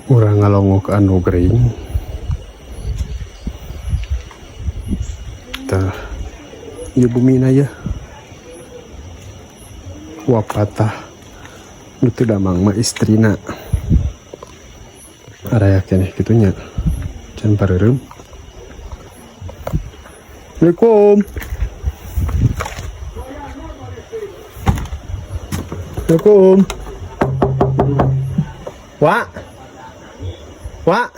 Urang ngalongok anu gering. Tah, ieu bumina ya. Wapat tah. Nu teu damang mah istrina. Araya keneh kitu nya. Can pareureum. Assalamualaikum. Assalamualaikum. Wak. Wak.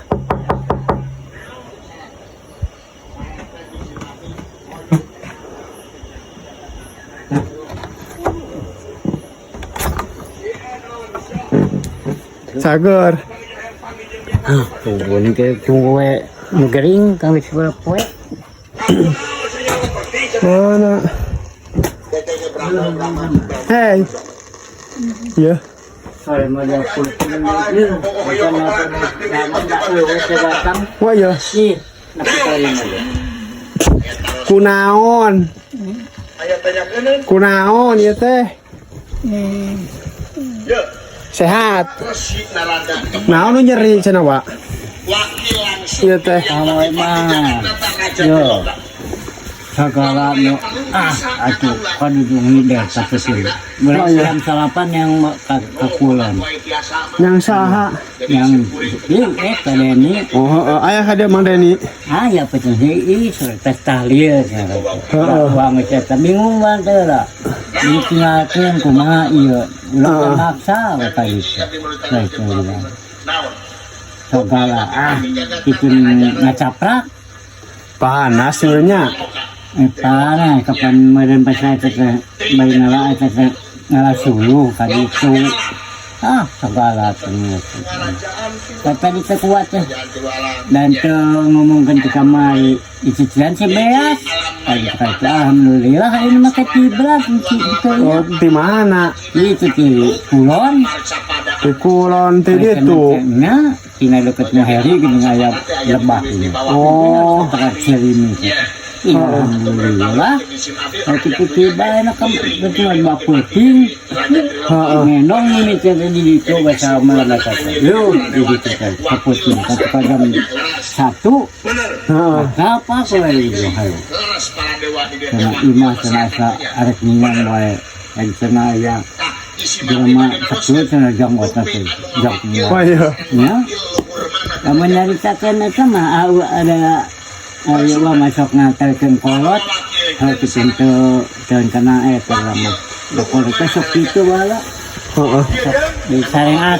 Sager. Tunggu ke tunggu we nu gering kang geus poe. Mana? Hey. Ya. Sore mah dia puluh ieu bukan datang. Wah ya. Ih, nepi ka lima ya. Kunaon? Kunaon ya teh? Sehat. Naon nu nyeri cenah, Wak? Iya teh. Kamu mah. Yo. Segala nu atuh kan ujung ngider tapi mulai Oh, iya. jam salapan yang ke kulon. Yang saha? Yang ieu Pak Deni. Oh, heeh, aya ka dieu Mang Deni. Ah ya betul ih tes tahlil. Heeh. Uang eta bingung banget teh lah. Ditinggalkeun kumaha ieu. Ulah maksa we ka itu. Nah, itu bilang. Segala itu ngacaprak. Panas sebenarnya. Parah kapan meureun pas eta teh bari ngala eta teh ngala suluh ka ditu. Segala teh. Kata di teh kuat teh. Dan teu ngomongkeun ti kamari icicilan si beas. Kali kata alhamdulillah ini mah ketibra itu. Oh, di mana? Itu di kulon. Di kulon ti ditu. Nya, tina deket Heri gini aya lebah ini. Oh. Tengah sini. Alhamdulillah. Kalau tiba-tiba enak kan betul bapak peuting. Heeh. Ngendong ini teh di ditu bahasa melana kata. Yo di ditu kan kapeuting kata jam 1. Heeh. Apa aku lagi itu hayo. Karena imah cenah asa arek minang wae. Dan cenah ya jelema 10 cenah janggot teh. Janggot. Wah iya. Ya. Lamun nyaritakeun eta mah ada ayo mah masuk nganterkeun kolot heuh teu teu kena eta mah. Kolot teh sok kitu baheula. Heeh. Di sarengan.